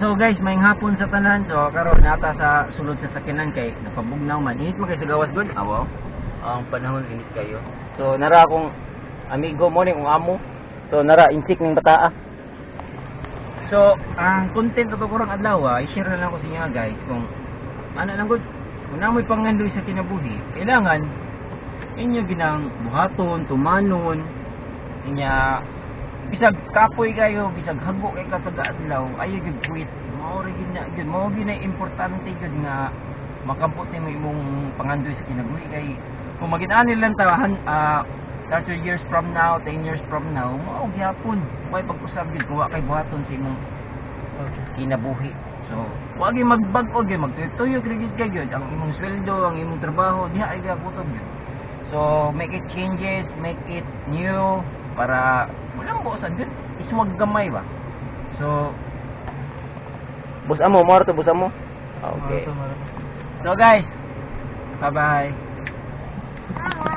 So guys, maayong hapon sa tanan. So karon naa ta sa sulod sa sakyanan kay napabugnaw man. Init man kay sa gawas gud. Awaw. Ang panahon init kayo. So nara akong amigo mo ni kong amo. So nara insik ning bataa. So ang content ato karong adlaw, i-share na lang ko sa inyo, guys, kung ano lang gud, kung naa mo'y pangandoy sa kinabuhi, kailangan inyo ginang buhaton, tumanon, inya bisag kapoy kayo, bisag hago kay ka kada adlaw, ayaw gyud quit. Mao ra gyud na gyud, mao gyud na importante gyud nga makabot nimo imong pangandoy sa kinabuhi kay kung magin-ani lang ta 30 years from now, 10 years from now, mao gyapon. Way pag-usab gyud kung wa kay buhaton sa imong kinabuhi. So, wa gyud magbag-o gyud, magtuyo gyud kay gyud ang imong sweldo, ang imong trabaho, diha ay gakutob gyud. So, make it changes, make it new para walang buosan gyud. Iswag gamay ba? So, bus amo, mo to bus amo. Okay. Marato, marato. So guys, bye-bye. Bye.